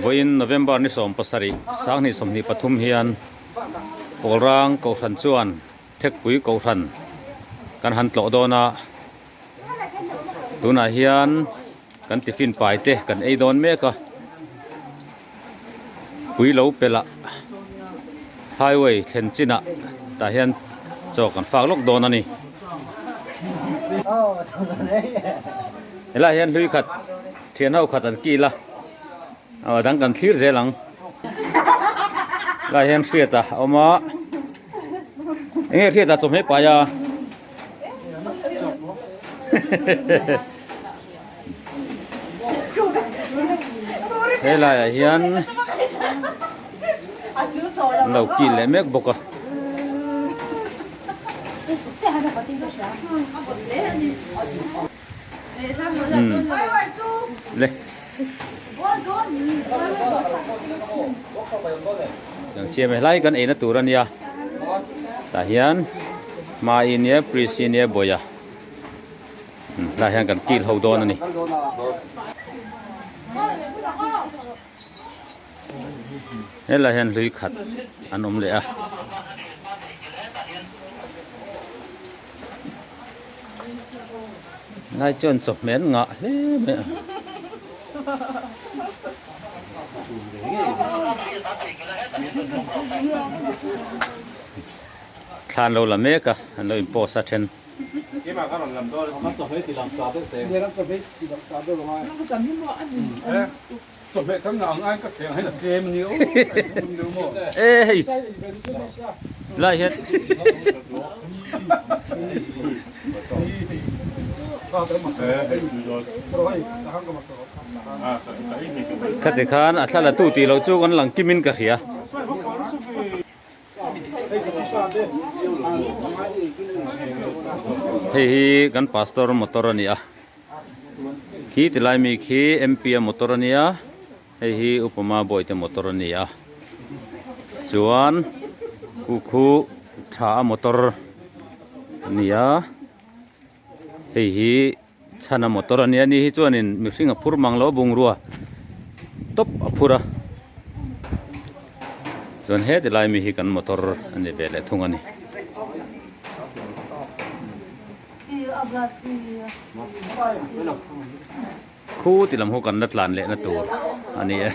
Vawiin November ni 17 2023 hian Pawlrang Kohhran chuan Thekpui Kohhran kan han tlawh dawn a, tunah hian kan tiffin pai te kan ei dawn mek a, pui lo pelh ah highway thlen chinah tah hian chaw kan fak lawk dawn a ni. Helaiah hian hlui khat thian ho khat an kil a, a dang kan thlir zel ang. Helaiah hian hriat a awm a, eng nge hriat a chawhmeh pai a. He laiah hian an lo kil leh mek bawk a. Le. Kan siam e hlai kan eina tur a nia. Tah hian hma-i nia Prisi nia Bawia. Hlai hian kan kil ho dawn a ni. Helai hian hlui khat an awm leh a. Lai chuan chawhmeh an ngah hle mai a. Thla an lo la mek a, an lo in post a then. E hei lai hian khati khan a thla la tu tih loh chu kan lang kim in ka hria. Hei hi kan pastor motor a ni a khi ti lai mi khi MP a motor a nia hei hi Upama bawihte motor a ni a chuan khu khu tha a motor a ni a hei hi chhana motor a nia ni hi chuanin mihring a phur mang lo bungrua tawp a phur a chuan heti lai mi hi kan motor a ni ve leh thung a ni. Khu ti lam ho kan la tlan leh na tur a ni e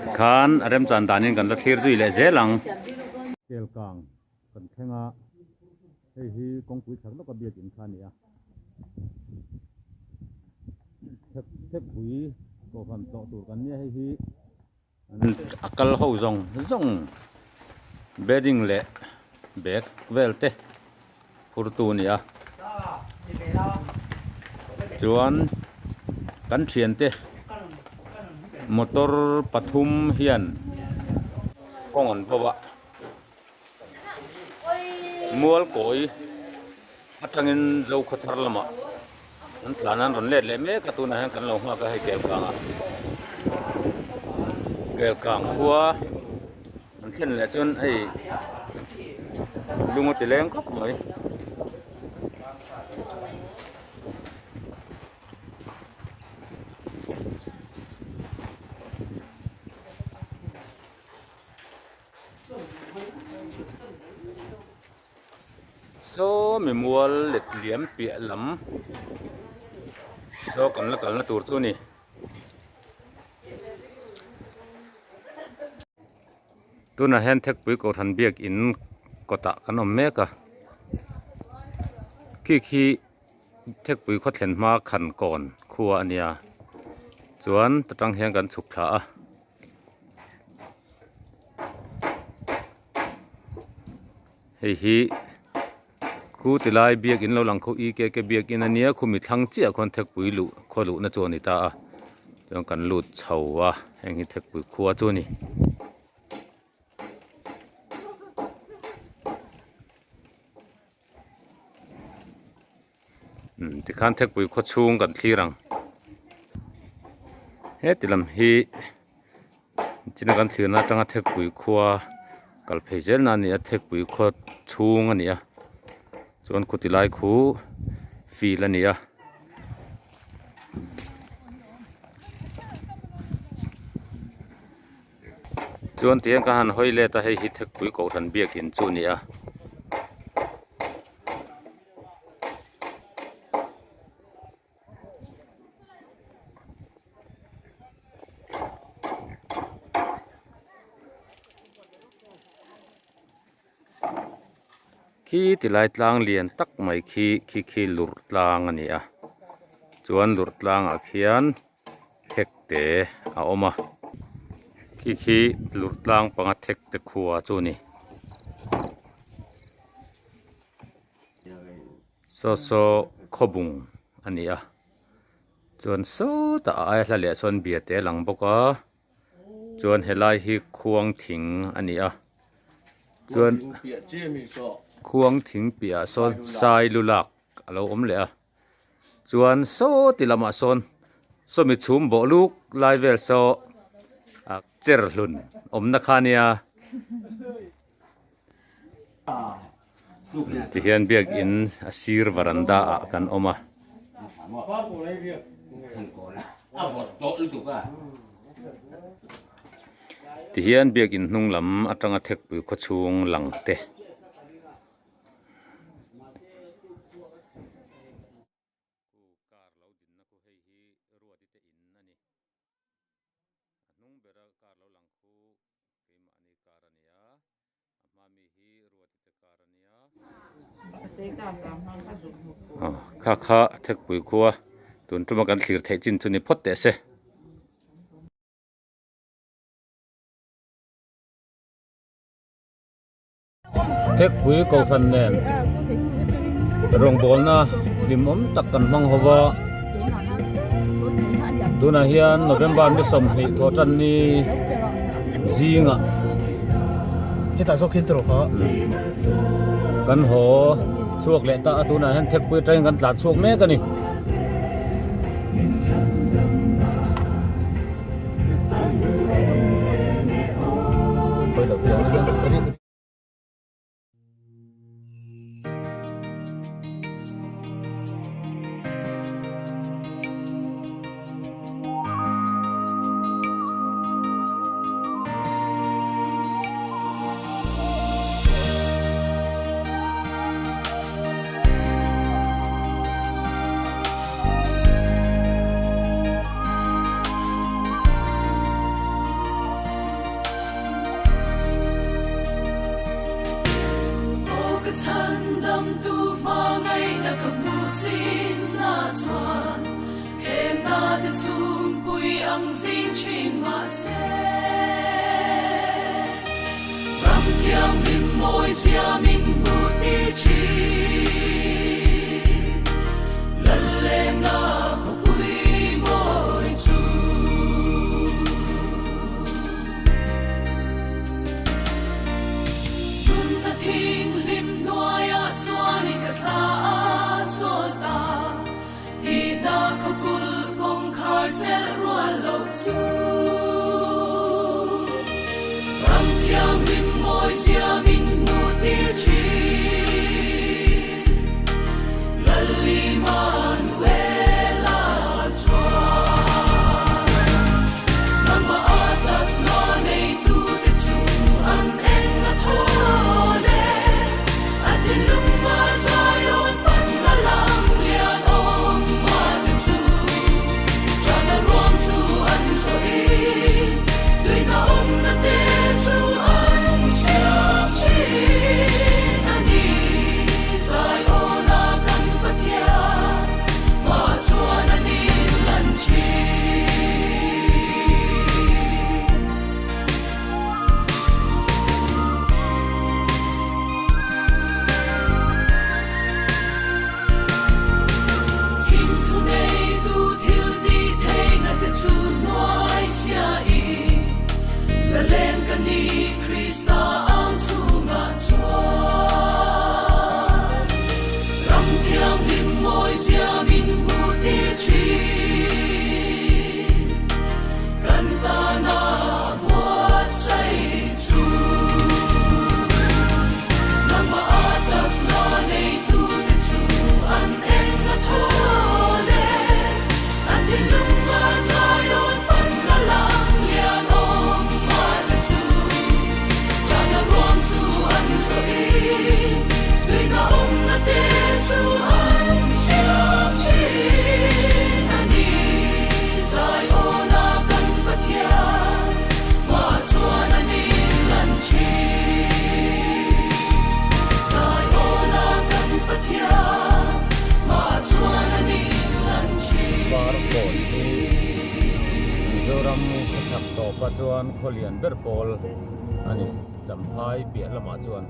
tikhan a remchan danin kan la thlir zui leh zel ang. Kelkang kan thleng a. Hei hi kawngpui chak lawka biakin kha a ni a, thek thekpui kohhran tlawh tur kan nia hei hi a kal ho zawng zawng bedding leh bag vel te phur tu a ni a, chuan kan thiante motor pathum hian kawng an bo a. Mual kawi atangin Zokhawthar lamah an tlan a an rawn let leh mek a tunah hian kan lo nghak a hei Kelkang ah Kelkang khua an thlen leh chuan hei lung a ti leng khawp mai. Saw mi mual let liam piah lam saw kan la kalna tur chu a ni. Tunah hian Thekpui Kohhran biakin kawtah kan awm mek a khi khi Thekpui khaw thlen hma khan kawn khua a nia chuan ta tang hian kan chhuk thla a. Hei hi khu ti lai biakin lo lang kho EKK biakin a nia khumi thlang chiah khuan thekpui luh khaw luhna chu a ni ta a chuan kan lut chho a heng hi thekpui khua chu a ni. Tikhan thekpui khaw chhung kan thlir ang heti lam hi china kan thlirna atanga thekpui khua kal phei zel na a ni a thekpui khaw chhung a ni a chuan khu ti lai khu field a ni a. Chuan tihian ka han hawi let a hei hi thekpui kohhran biakin chu a ni a. Khi tilai tlang lian tak mai khi khi khi lurh tlang a ni a chuan lurh tlangah khian thek te a awm a khi khi lurh tlang panga thek te khua chu a ni. Saw saw khawbung a ni a chuan sawtah a aia hla leh sawn biate a lang bawk a chuan helai hi khuang thing a ni a chuan khuang thing piahah sawn sai lu lak a lo awm leh a chuan saw ti lamah sawn sawmi chhum bawh luk lai vel saw ah cher hlun awmna kha a nia. Tihian biakin a sir varanda ah kan awm a. Tihian biakin hnung lam atanga thekpui khawchhung lang te. Kha kha thekpui khua tun tuma kan thlir theih chin chu ni phawt teh se. Thekpui kohhran nen rawngbawlna hlimawm tak kan hmang ho va tunah hian November ni 20 thawh tan ni zingah hetah zawk hian tawrh kha kan haw chhuak leh ta a tunah hian thekpui atangin kan tlan chhuak mek a ni. khaw lian ber pawl a ni Champhai piah lamah chuan.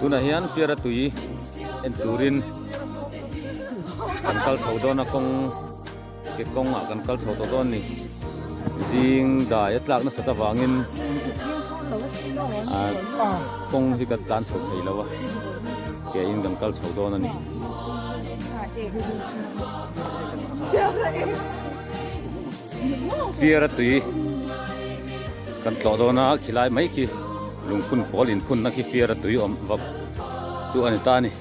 Tunah hian fiara tui en turin kan kal chho dawn a kawng ke kawngah kan kal chho tawh dawn a ni zing dai a tlak nasat avangin ah kawng hi kan tlan chho thei lo a ke in kan kal chho dawn a ni. Fiara tui kan tlawh dawn a khilai mai khi lungphun pawl inphunna khi fiara tui awm vap chu a ni ta a ni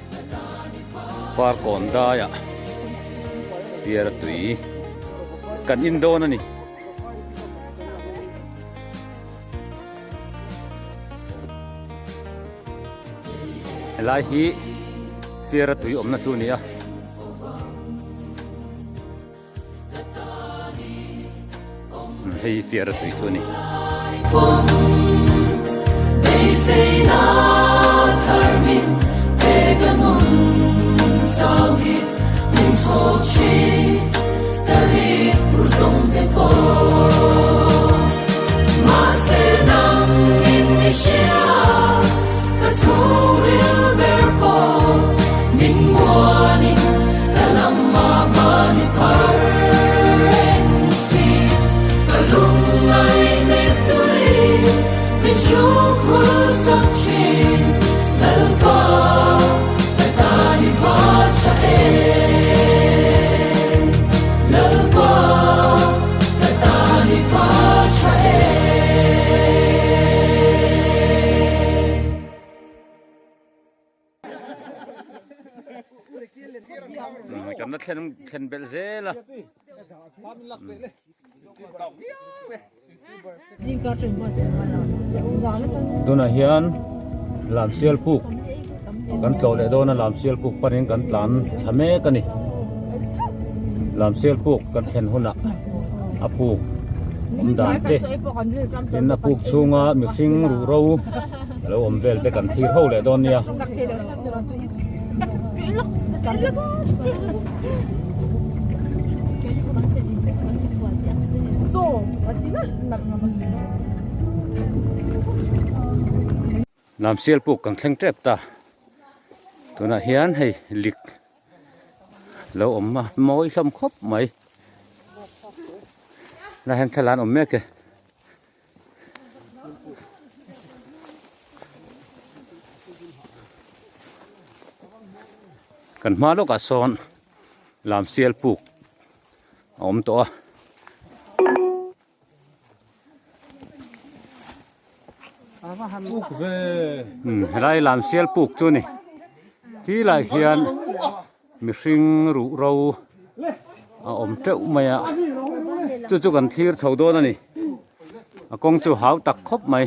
Farkawn daiah fiara tui kan in dawn a ni. Helai hi fiara tui awmna chu a ni a. Hei fiara tui chu a ni. Kan la thlen thlen belh zel a. Tunah hian Lamsial puk kan tlawh leh dawn a Lamsial puk panin kan tlan thla mek a ni. Lamsial puk kan thlen hunah a puk awm dan te tin a puk chhunga mihring ruhro a lo awm vel te kan thlir ho leh dawn nia. Lamsial puk kan thleng tep ta tunah hian hei lik lo awm a mawi hlawm khawp mai lai hian thla an awm mek e. Kan hma lawkah sawn Lamsial puk a awm tawh a. Helai Lamsial puk chu a ni. Khi lai hian mihring ruh ro a awm teuh mai a chu chu kan thlir chho dawn a ni a kawng chu hau tak khawp mai.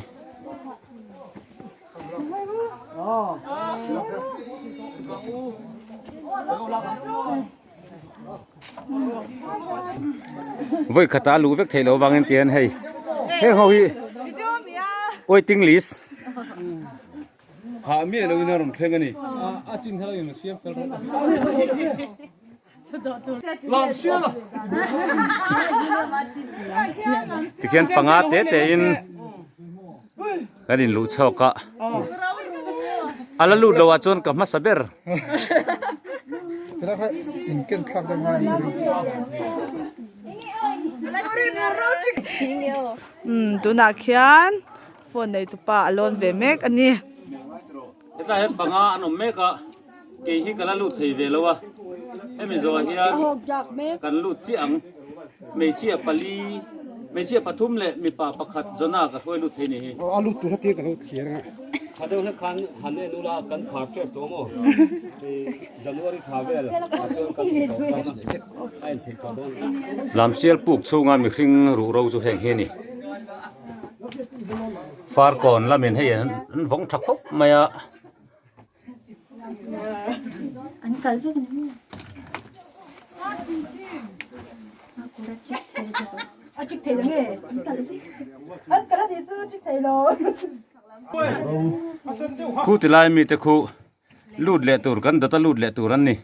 Vawi khata a luh vek theih loh avangin tihian hei heng ho hi waiting list. Hah miah loin a rawn thleng a ni. Tikhian panga te te in kan in luh chhuak a, a la lut lo ah chuan ka hmasa ber. Tunah khian Phone nei tupa a lawn ve mek a ni. Hetlai hian panga an awm mek a, kei hi ka la lut thei ve lo a, hemi zawhah hian kan lut chiah ang. Hmeichhia pali, hmeichhia pathum leh mipa pakhat Jonah ka hruai lut thei ni hi. A lut tur heti ka lo thlir ang a. Tha deuh hlek khan han en ula kan khar tep tawh maw? January tha vel ah chuan kan hmu tawh dawn a, a intheih tawh dawn. Lamsial puk chhunga mihring ruhro chu heng hi a ni. Farkawn lamin hei an vawng tha khawp mai a. An kal vek ani maw? A chik thei lo nge? An kal vek. An kal a tih chu chik thei lo. Khu tilai mite khu lut leh tur kan dawt a lut leh tur an ni.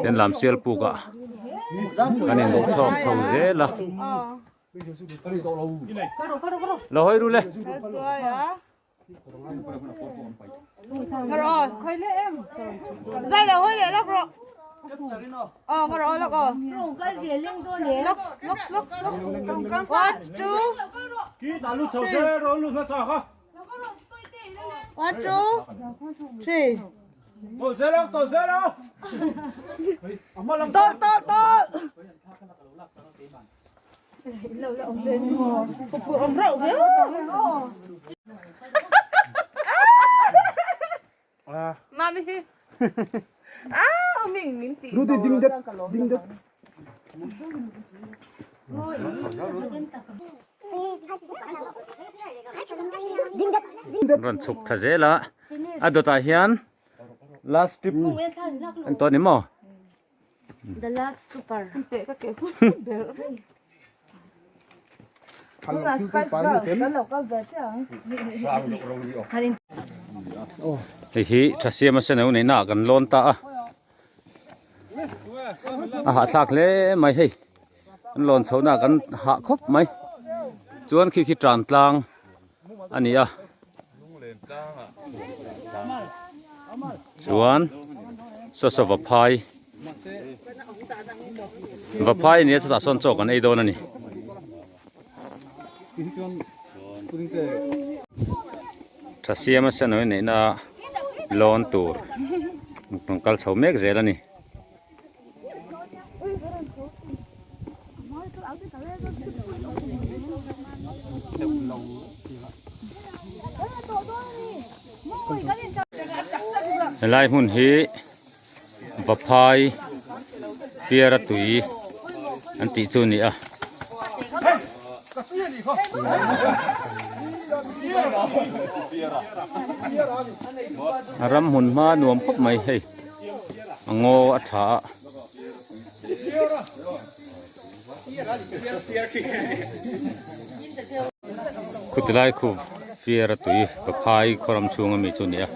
Ten lam sial puk ah kan in luh chhawk chho zel a. Lo hawi ru le. Rawn chhuk tha zel a, a dawtah hian last trip an tawh a ni maw? The last super. Hei hi Thasiama seneu neihna ah kan lawn ta a, a hahthlak hle mai hei kan lawn chhohna ah kan hah khawp mai chuan khi khi tan tlang a ni a chuan saw saw vaphai vaphai a ni a chutah sawn chaw kan ei dawn a ni. Thasiama senawih neihna lawn tur rawn kal chho mek zel a ni. Helai hmun hi Vaphai Fiara tui an tih chu a ni a. A ram hmun hma nuam khawp mai hei. A ngaw a tha a. Khuti lai khu fiara tui paphai khaw ram chhung ami chu a ni a.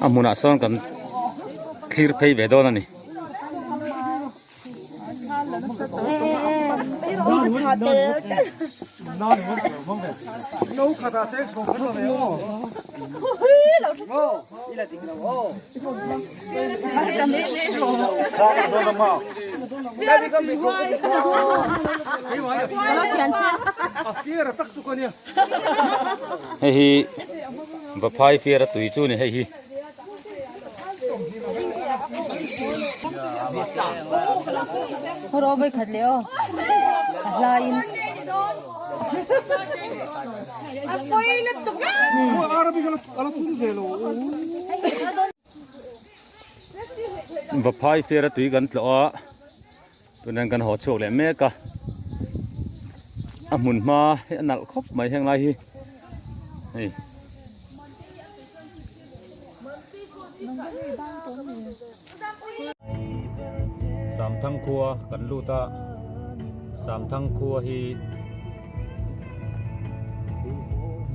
A hmunah sawn kan thlir phei ve dawn a ni. Hei hi Vaphai fiara tui chu a ni hei hi. Vaphai fiara tui kan tlawh a tunah kan haw chhuak leh mek a a hmun hma hi a nalh khawp mai heng lai hi hei. Samthang khua kan lut a Samthang khua hi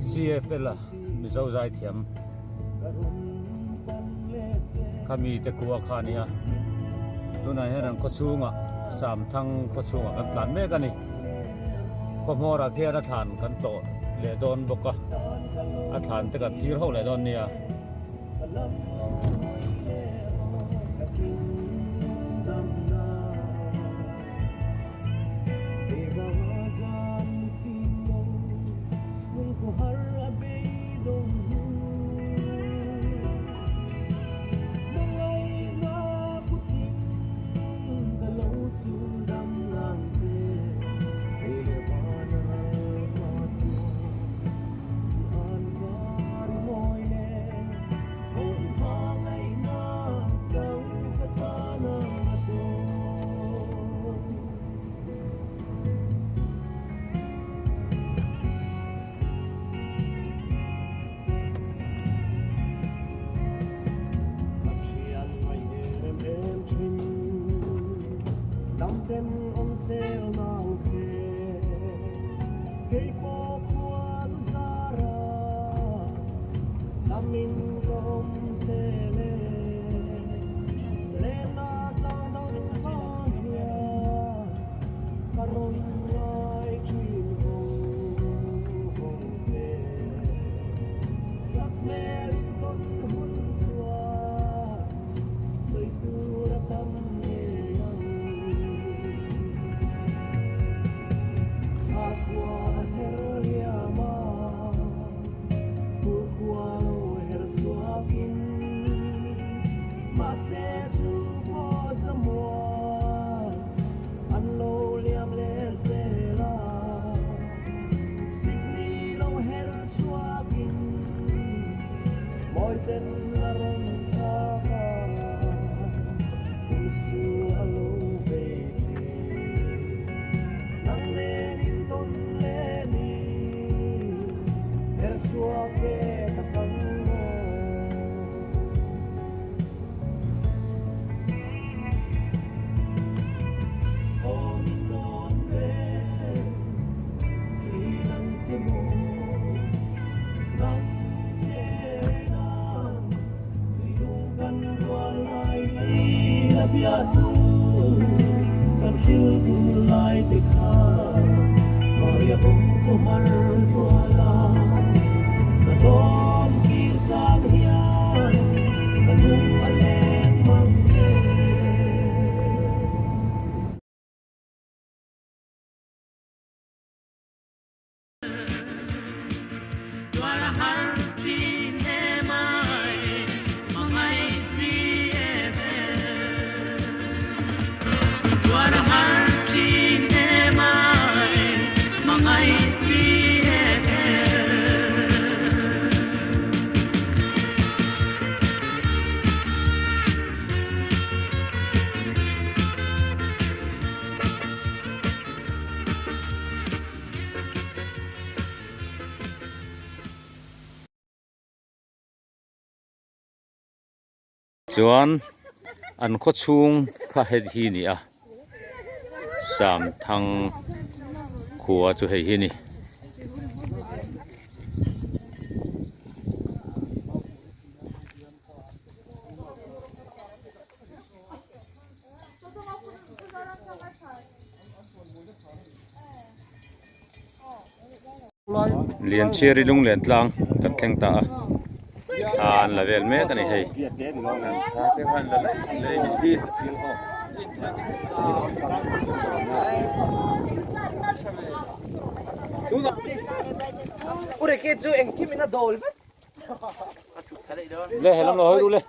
CFL a Mizo zaithiam khami te khua kha a ni a tunah hian an khaw chhungah Samthang khaw chhungah kan tlan mek a ni khaw hmawrah khian a thlan kan tlawh leh dawn bawk a a thlan te kan thlir ho leh dawn nia. Chuan an khaw chhung kha hei hi a ni a Samthang khua chu hei hi a ni. Lianchhiari lunglen tlang kan thleng ta a thla an la vel mek a ni hei. Le helam lo hoi ru le.